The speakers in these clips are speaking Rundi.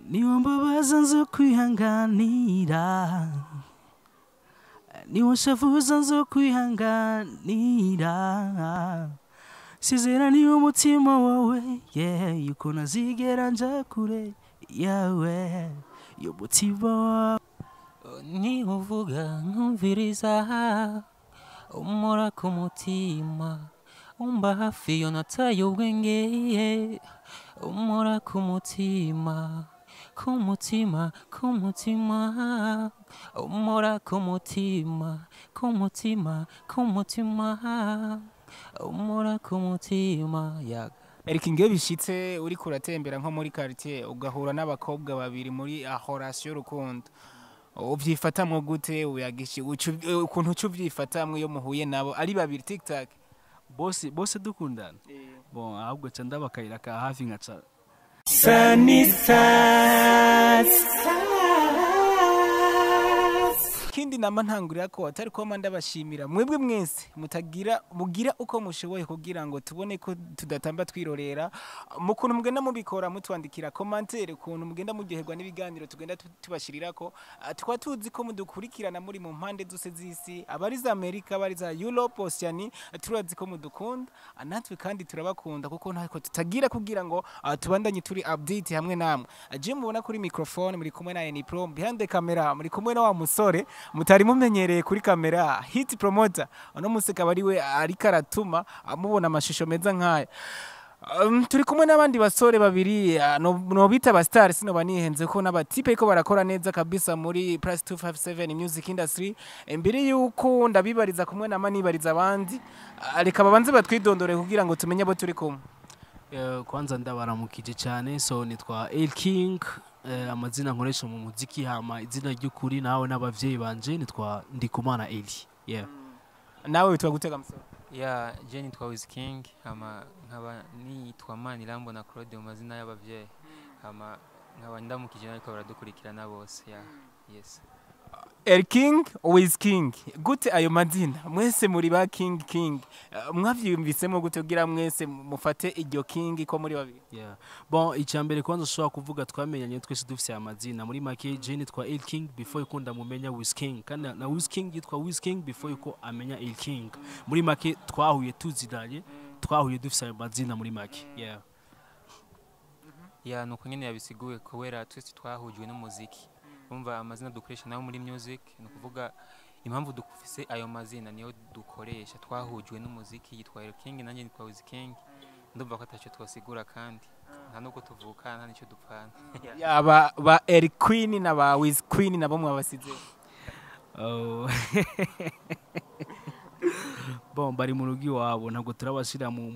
Niwambabaza nzo kwihanganira, niwanshavuza nzo kwihanganira. Sizera umutima wawe, yeah, yuko ntazigera nja kure yawe, y'umutima wawe. Niuvuga nkumviriza, umora ku mutima, umba hafi iyo nataye ubwenge, umora ku mutima, ku mutima, ku mutima, umora ku mutima, ku mutima, ku mutima, umora ku mutima yaga. Eric, ngiyo bishitse uri kuratembera nko muri quartier, ugahura n'abakobwa babiri muri relation y'urukundo, uvyifatamwo gute? Uyagishi ukuntu uca uvyifatamwo iyo muhuye nabo ari babiri tic tac? Bose bose dukundana, bon, ahubwo ca ndaba akayira ka hafi nkaca. Sunny Side. Kindi nama ntangurira ko atari ko ndabashimira mwebwe mwese mutagira mugira uko mushoboye kugira ngo tubone ko tudatamba twirorera, mu kuntu mugenda mubikora, mutwandikira commentaire, ukuntu mugenda muryoherwa n'ibiganiro tugenda tubashirirako. Tukaba tuzi ko mudukurikirana muri mu mpande zose z'isi, abari za Amerika, abari za Europe, Oceania, turazi ko mudukunda. Natwe kandi turabakunda kuko ntako tutagira kugira ngo tubandanye turi update hamwe namwe. Je mubona kuri microphone muri kumwe na Eni Pro, behind the camera muri kumwe na wa musore mutari mumenyereye kuri kamera, Hit Promoter. Uno munsi akaba ari we ariko aratuma amubona amashusho meza nk'aya. Turi kumwe n'abandi basore babiri, no bita ba star, sinoba nihenze ko n'abatipe ko barakora neza kabisa muri Plus 257 Music Industry. Imbere yuko ndabibariza kumwe na manibariza abandi, reka babanze batwidondore kugira ngo tumenye abo turi kumwe. Kwanza ndabaramukije cyane. So nitwa El King, amazina nkoresha mu muziki, hama izina ry'ukuri nawe n'abavyeyi banje nitwa Ndikumana Eli, yeah. Nawe witwa gutega, musore? Ya, je nitwa Wiz King, hama nkaba nitwa Manirambona Claude mu mazina y'abavyeyi, hama nkaba ndamukije ariko baradukurikirana bose, ya, yes. El King, Wiz King, gute ayo mazina mwese muri ba King King? Mwavyiyumvisemo gute kugira mwese mufate iryo King ko muri babiri? Yeah. Bon, icya mbere kwanza ushobora kuvuga, twamenyanye twese dufise amazina. Muri make, je nitwa El King before yuko ndamumenya Wiz King, kandi na Wiz King yitwa Wiz King before yuko amenya El King. Muri make twahuye tuzinanye, twahuye dufise ayo mazina muri make, yeah. Ya, nuko nyene yabisiguye, kubera twese twahujwe n'umuziki. Umva, amazina dukoresha nayo muri music, ni ukuvuga impamvu dufise ayo mazina niyo dukoresha. Twahujwe n'umuziki, yitwa El King, nanjye nitwa Wiz King. Ndumva ko atacyo twasigura, kandi nta nubwo tuvuka, nta n'icyo dupfana. Yaba ba El Queen na ba Wiz Queen nabo mwabasize? Oh. Bon, bari mu rugo iwabo, ntabwo turabashira mu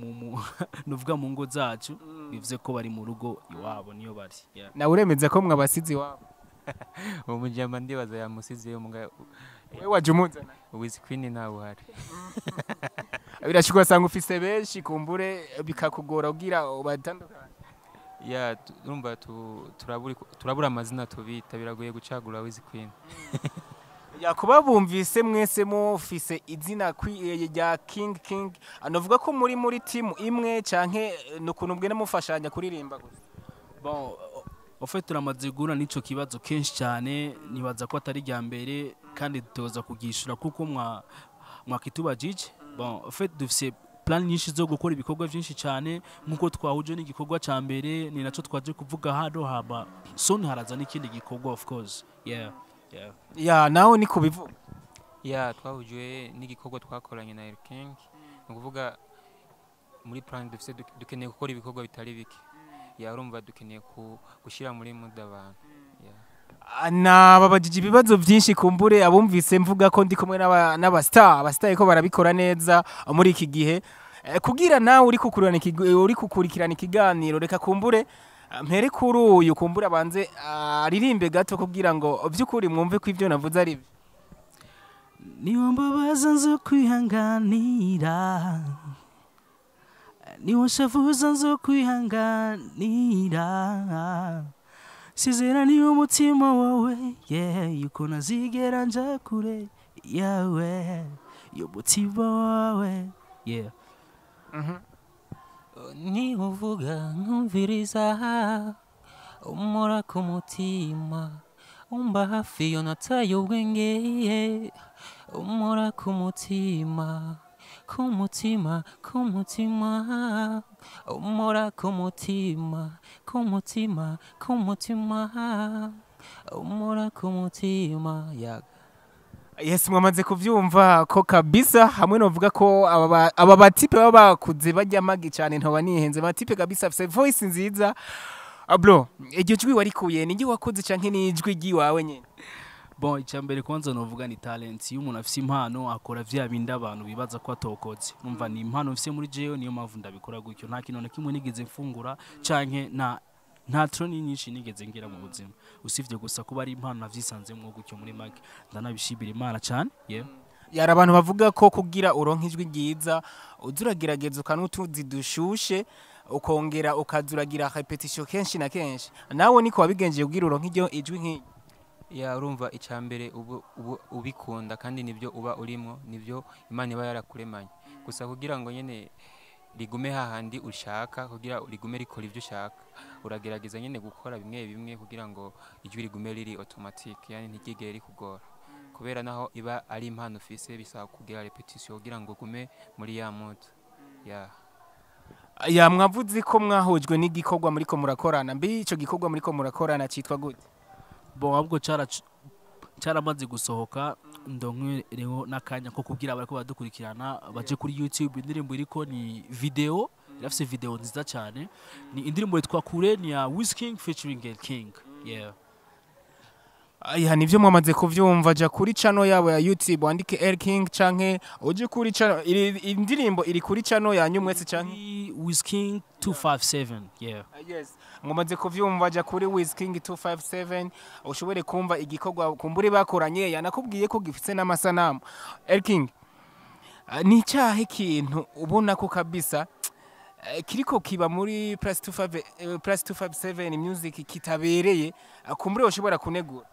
nuvuga mu ngo zacu, bivuze ko bari mu rugo iwabo niyo bari, yeah. Nawe uremeza ko mwabasize iwabo? Uwo mujama ndibaza yamusizeyo muga. Wewe waje umuzana. Wiz Queen ntawe uhari. Birashika usanga ufise benshi, kumbure bikakugora kugira ubatandukanye. Ya, urumva turabura amazina tubita, biragoye gucagura Wiz Queen. Yakuba bumvise mwese mufise izina rya King King, anovuga ko muri team imwe canke nukuntu mbwene mufashanya kuririmba gusa? Bon, en fait turamaze guhura n'ico kibazo kenshi cyane, nibaza ko atari rya mbere kandi dutoza kugishura kuko mwakitubajije. Bon, en fait dufise plan nyinshi zo gukora ibikorwa byinshi cyane, nkuko twahuje n'igikorwa ca mbere, ni naco twaje kuvuga hano, haba soon haraza n'ikindi gikorwa, of course, yeah. Ya, nawe ni kubivuga. Ya, twahujwe n'igikorwa twakoranye na El King. Ni ukuvuga muri plan dufise dukeneye gukora ibikorwa bitari bike. Ya, urumva dukeneye gushyira muri mood abantu, ya. Nababajije ibibazo byinshi, kumbure abumvise mvuga ko ndi kumwe n'aba star, aba star ko barabikora neza muri iki gihe. Kugira nawe uri kukurikirana ikiganiro, reka kumbure mpere kuri uyu, kumbure abanze aririmbe gato kugira ngo by'ukuri mwumve ko ibyo navuze ari byo. Niwambabaza nzo kwihanganira, niwanshavuza nzo kwihanganira. Sizera ni umutima wawe, yeah, yuko ntazigera nja kure yawe, y'umutima wawe, yeah. Niuvuga nkumviriza. Umora ku mutima, umba hafi iyo nataye ubwenge. Umora ku mutima, ku mutima, ku mutima. Umora ku mutima, ku mutima, ku mutima. Umora ku mutima, yeah. Yes, mwamaze kuvyumva ko kabisa hamwe novuga ko aba batipe baba bakuze barya magi cyane, ntoba nihenze. Batipe kabisa afise voice nziza. Bro, iryo jwi warikuye ni wakoze canke ni ijwi ryiwawe nyene? Bon, icya mbere kwanza novuga ni talent. Iyo umuntu afise impano akora vya bindi abantu bibaza ko atokoze. Numva ni impano mfise muri jewe, niyo mpamvu ndabikora gutyo. Nta kintu na kimwe nigeze mfungura canke nta troni nyinshi nigeze ngira mu buzima, usivye gusa kuba ari impano navyisanzemwo gutyo. Muri make ndanabishimira Imana cane, yeah. Yari abantu bavuga ko kugira uronke ijwi ryiza uza uragerageza ukanwa utuzi dushushe, ukongera ukaza uragira répétition kenshi na kenshi. Nawe niko wabigenjeje kugira uronke iryo ijwi nk'iryo? Ya, urumva icambere ubu ubikunda kandi nibyo uba urimo, nibyo Imana iba yarakuremanye. Gusa kugira ngo nyene rigume hahandi ushaka, kugira rigume rikora ibyo ushaka, uragerageza nyene gukora bimwe bimwe kugira ngo ijwi rigume riri automatique, yani ntiryigere rikugora, kubera naho iba ari impano ufise bisaba kugira répétition kugira ngo ugume muri ya mood, ya. Ya, mwavuze ko mwahujwe n'igikorwa muriko murakorana. Mbi ico gikorwa muriko murakorana citwa gute? Bon, ahubwo caramaze gusohoka, ndonkereho n'akanya ko kubwira abariko baradukurikirana baje kuri YouTube. Indirimbo iriko ni video, irafise video nziza cyane. Ni indirimbo yitwa Kure, ni ya Wizking featuring El King, yeah. Aya, nivyo mwamaze kuvyumva. Ja kuri channel yabo ya YouTube wandike El King, canke uje kuri channel indirimbo iri kuri channel yanyu mwese canke? Kuri Wizking 257, yeah. Yes, mwamaze kuvyumva. Ja kuri Wizking 257 ushobore kumva igikorwa kumbure bakoranye. Yanakubwiye ko gifise n'amasanamu. El King, ni cyahe kintu ubona ko kabisa kiriko kiba muri plus 25 plus 257 music kitabereye, kumbure ushobora kunegura?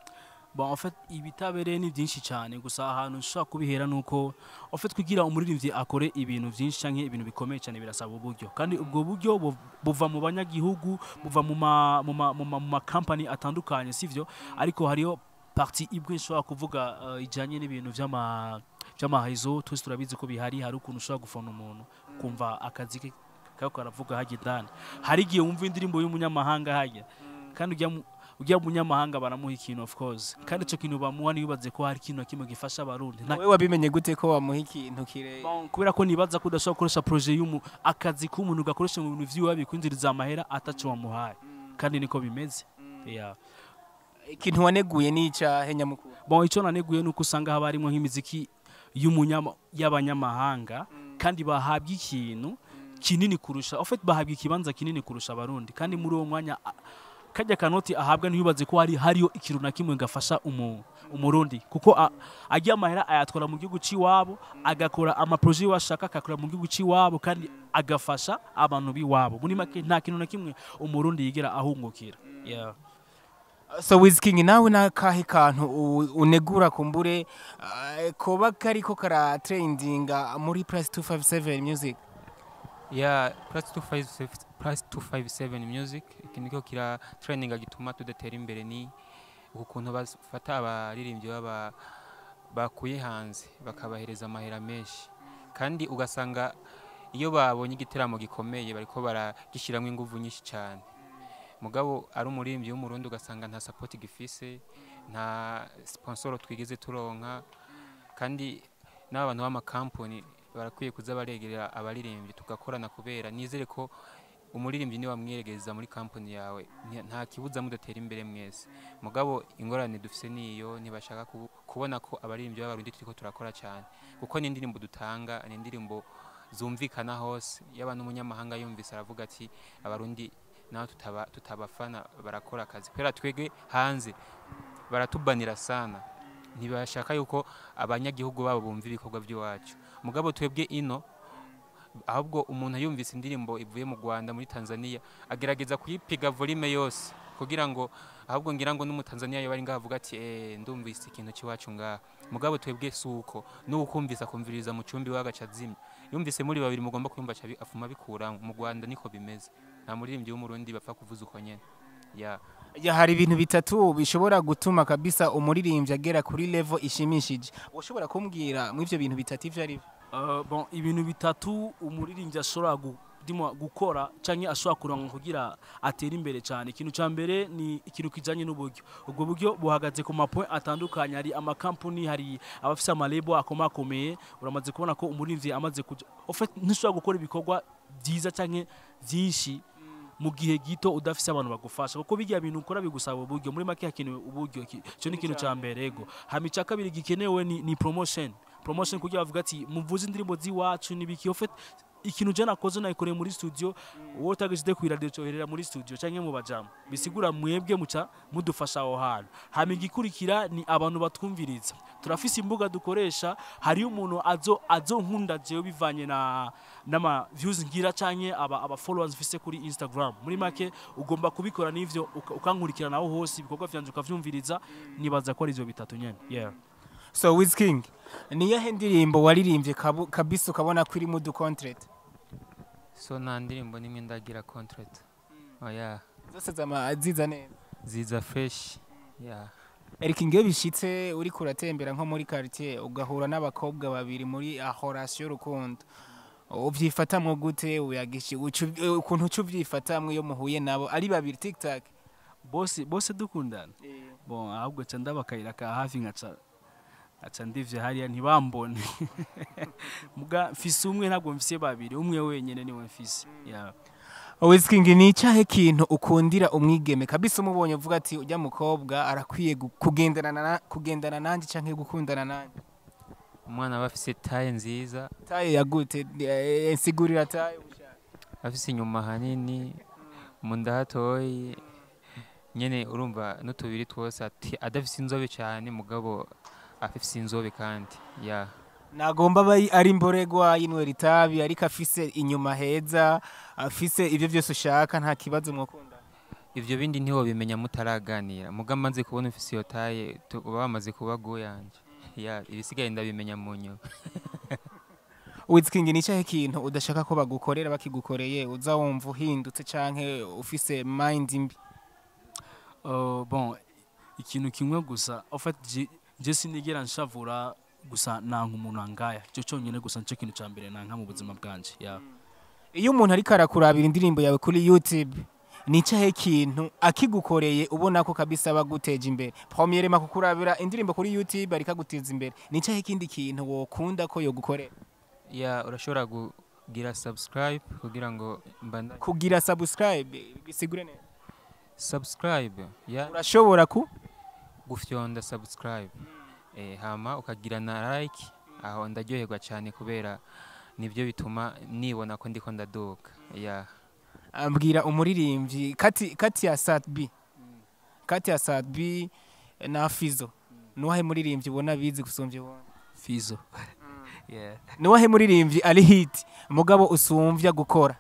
Bon, en fait ibitabereye ni byinshi cyane. Gusa ahantu ushobora kubihera nuko en fait kugira umuririmbyi akore ibintu byinshi canke ibintu bikomeye cyane birasaba uburyo, kandi ubwo buryo buva mu banyagihugu, buva mu ma company atandukanye, sivyo? Ariko hariyo partie ibwe nshobora kuvuga ijanye n'ibintu vy'ama réseaux. Twese turabizi ko bihari. Hari ukuntu ushobora gufana umuntu kumva akazi ke kako karavuga hajya indani. Hari igihe wumva indirimbo y'umunyamahanga hajya, kandi ujya munyamahanga baramuha ikintu, of course, kandi ico kintu bamuha niyubaze ko hari ikintu na kimwe gifasha Abarundi. Wewe wabimenye gute ko bamuha ikintu kire? Bon, kubera ko nibaza ko udashobora gukoresha projet y'umu akazi k'umuntu ugakoresha mu bintu vyiwe bikwinjiriza amahera ataco wamuhaye, kandi niko bimeze, yeah. Ikintu waneguye ni icahe nyamukuru? Bon, ico naneguye nuko usanga haba harimo nk'imiziki y'umunyama y'abanyamahanga, kandi bahabwa ikintu kinini kurusha, en fait bahabwa ikibanza kinini kurusha Abarundi. Kandi muri uwo mwanya kajya kanoti ahabwa ntiyubaze ko hariyo ikintu na kimwe gafasha Umurundi, kuko agiye amahera ayatwara mu gihugu ciwabo, agakora ama projets yiwe ashaka, akakora mu gihugu ciwabo kandi agafasha abantu biwabo. Muri make nta kintu na kimwe Umurundi yigera ahungukira, yeah. So Wizking, nawe nakahe kantu unegura kumbure koba kariko kara trendinga muri plus 257 music? Ya, plus 257, plus 257 music, ikintu kiko kira trendinga gituma tudatera imbere ni ukuntu bafata abaririmbyi baba bakuye hanze bakabahereza amahera menshi, kandi ugasanga iyo babonye igiteramo gikomeye bariko baragishyiramo inguvu nyinshi cyane. Mugabo ari umuririmbyi w'Umurundi ugasanga nta support gifise, nta sponsor twigeze turonka. Kandi n'abantu b'amakampani barakwiye kuza baregerera abaririmbyi tugakorana, kubera nizere ko umuririmbyi niwe wamwiyegereza muri kampani yawe nta kibuza mudatera imbere mwese. Mugabo ingorane dufise niyo ntibashaka kubona ko abaririmbyi b'Abarundi turiko turakora cyane, kuko n'indirimbo dutanga ni indirimbo zumvikana hose. Yaba n'umunyamahanga yumvise aravuga ati Abarundi naho tutabafana barakora akazi, kubera twebwe hanze baratubanira sana, ntibashaka yuko abanyagihugu babo bumva ibikorwa by'iwacu. Mugabo twebwe ino ahubwo umuntu yumvise indirimbo ivuye mu Rwanda, muri Tanzania, agerageza kuyipiga volume yose kugira ngo ahubwo ngira ngo n'Umutanzania yoba ari ngaho avuga ati eh, ndumvise ikintu cy'iwacu ngaha. Mugabo twebwe suko n'ukumvisa akumviriza mu cumbi wagaca azimya, yumvise muri babiri mugomba kuyumva aca afuma bikuramo. Mu Rwanda niko bimeze, nta muririmbyi w'Umurundi bapfa kuvuza uko nyene. Ya. Ya, hari ibintu bitatu bishobora gutuma kabisa umuririmbyi agera kuri level ishimishije. Ushobora kumbwira mu ivyo bintu bitatu ivyo ari byo? Bon, ibintu bitatu umuririmbyi ashobora gukora canke ashobora kuronka kugira atere imbere cyane. Ikintu ca mbere ni ikintu kijanye n'uburyo. Ubwo buryo buhagaze ku ma point atandukanye: hari amakampuni, hari abafise ama label akomakomeye. Uramaze kubona ko umuririmbyi amaze kuja, en fait, ntushobora gukora ibikorwa byiza canke byinshi mu gihe gito udafise abantu bagufasha, kuko bijya bintu ukora bigusaba uburyo. Muri make hakenewe uburyo. Ico ni ikintu ca mbere. Ego, hama ica kabiri gikenewe ni promotion, kugira bavuga ati muvuze indirimbo z'iwacu n'ibiki. En fait, ikintu je nakoze nayikoreye muri studio, wowe utagishyize ku radio cyoherera muri studio canke mu bajama, bisigura mwebwe muca mudufasha aho hantu. Hama igikurikira ni abantu batwumviriza. Turafise imbuga dukoresha. Hariyo umuntu azonkunda jewe bivanye na n'ama views ngira canke aba followers mfise kuri Instagram. Muri make ugomba kubikora n'ivyo ukankurikirana aho hose, ibikorwa vyanje ukavyumviriza. Nibaza ko ari ivyo bitatu nyene, yeah. So Wiz King, niyahe ndirimbo waririmbye kabisa ukabona ko irimo udu contract? So nta ndirimbo nimwe ndagira contract, oya. Zose zama ziza neza? Ziza fresh, yeah. Eric, ngiyo bishitse uri kuratembera nko muri quartier ugahura n'abakobwa babiri muri relation y'urukundo, ubyifatamwo gute? Uyagishi ukuntu uca ubyifatamwo iyo muhuye nabo ari babiri tiktak? Bose bose dukundana? Bon, ahubwo ca ndabakayira ka hafi, nkaca ndivye hariya ntibambone. Muga mfise umwe, ntabwo mfise babiri, umwe wenyene niwe mfise, yeah. Wiz King, ni icahe kintu ukundira umwigeme kabisa umubonye uvuga ati ujya mukobwa arakwiye kugendana nanje canke gukundana nanje? Umwana aba afise taille nziza. Taille yagute? Nsigurira taille ushaka. Afise inyuma hanini, mu nda hatoyi nyene, urumva n'utubiri twose, ati adafise inzobe cyane, mugabo afise inzobe kandi, ya. Nagomba aba ari imboregwa yinywera itabi, ariko afise inyuma heza, afise ibyo byose ushaka, nta kibazo mwakundana? Ivyo bindi ntiwobimenya mutaraganira, muga amaze kubona ufise iyo taille, uba wamaze kuba goût yanje, ya. Ibisigaye ndabimenya mu nyuma. Wiz King, ni icahe kintu udashaka ko bagukorera, bakigukoreye uza wumva uhindutse canke ufise mind mbi? Bon, ikintu kimwe gusa, en fait, je sinigera nshavura, gusa nanka umuntu angaya. Icyo cyonyine gusa nicyo kintu cya mbere nanka mu buzima bwanje, yeah. Iyo umuntu ariko arakurabira indirimbo yawe kuri YouTube, ni icahe kintu akigukoreye ubona ko kabisa baguteje imbere? Premièrement kukurabira indirimbo kuri YouTube ariko aguteza imbere, ni icahe kindi kintu wokunda ko yogukorera? Ya, urashobora kugira subscribe kugira ngo mbandanye. Kugira subscribe, bisigure neza. Subscribe, ya. Urashobora ku Gufyonda subscribe, hama ukagira na like. Aho ndaryoherwa cyane kubera nibyo bituma nibona ko ndiko ndaduka, ya. Ambwira umuririmbyi kati ya Sat-B, kati ya Sat-B na Fizo, nuwahe muririmbyi ubona bizi gusumbya uwundi? Fizo, yeah. Nuwahe muririmbyi ari hit mugabo usumvya gukora?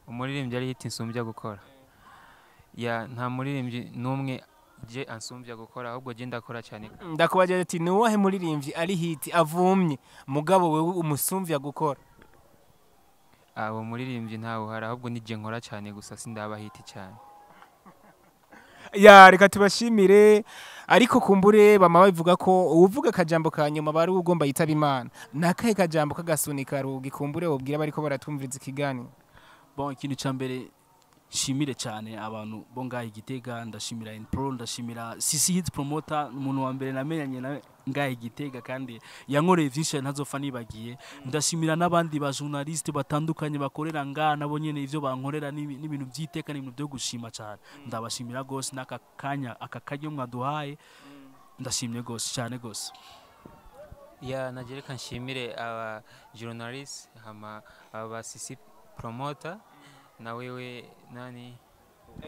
Umuririmbyi ari hit nsumbya gukora? Ya, nta muririmbyi n'umwe je ansumbya gukora, ahubwo je ndakora cyane. Ndakubagira ati nuwahe muririmbyi ari hit avumye mugabo wewe umusumvya gukora? Abo muririmbyi ntawe uhari, ahubwo nije nkora cyane gusa sindaba hit cyane. Ya, reka tubashimire, ariko kumbure bama babivuga ko uwuvuga akajambo ka nyuma bari ugomba yitaba Imana. Nakahe kajambo kagasunika rugi kumbure wobwira bariko baratwumviriza ikiganiro? Bon, ikintu cya mbere, nshimire cyane abantu bo ngaha i Gitega. Ndashimira Pro, ndashimira CC Hit Promoter, umuntu wa mbere namenyanye nawe ngaha i Gitega kandi yankoreye byinshi ntazopfa nibagiye. Ndashimira n'abandi ba journaliste batandukanye bakorera ngaha, nabo nyene ivyo bankorera n'ibintu by'iteka, n'ibintu byo gushima cyane. Ndabashimira gose n'aka kanya, aka karyo mwaduhaye. Ndashimye gose cyane gose. Ya, naje reka nshimire aba journalist, hama aba CC Promoter na wewe nani?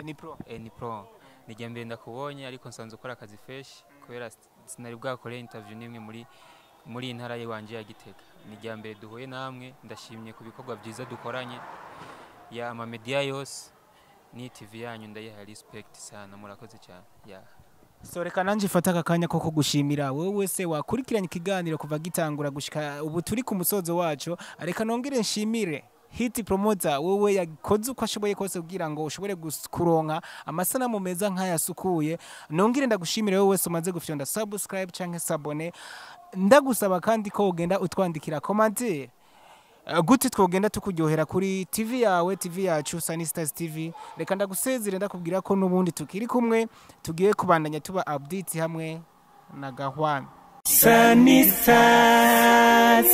Ni Pro. Ni Pro, ni irya mbere ndakubonye, ariko nsanze ukora akazi fresh, kubera sinari bwakore interview n'imwe muri iyi ntara yiwanje ya Gitega. Ni irya mbere duhuye namwe, ndashimye ku bikorwa byiza dukoranye. Ya, ama media yose ni TV yanyu ndayiha respect sana, murakoze cyane, ya. So reka nanje ifata aka kanya ko kugushimira wowe wese wakurikiranye ikiganiro kuva gitangura gushika ubu turi ku musozo wacu. Reka nongere nshimire Hit Promoter, wewe yakoze uko ashoboye kose kugira ngo ushobore kuronka amasanamu meza nk'ayasukuye. Nongere ndagushimire wowe wese umaze gufyonda subscribe canke s'abonner. Ndagusaba kandi ko ugenda utwandikira commentaire, gute twogenda tukuryohera kuri TV yawe, TV yacu Sunny Stars TV. Reka ndagusezere, ndakubwira ko n'ubundi tukiri kumwe, tugiye kubandanya tuba update hamwe na Gahwana. Sunny Stars.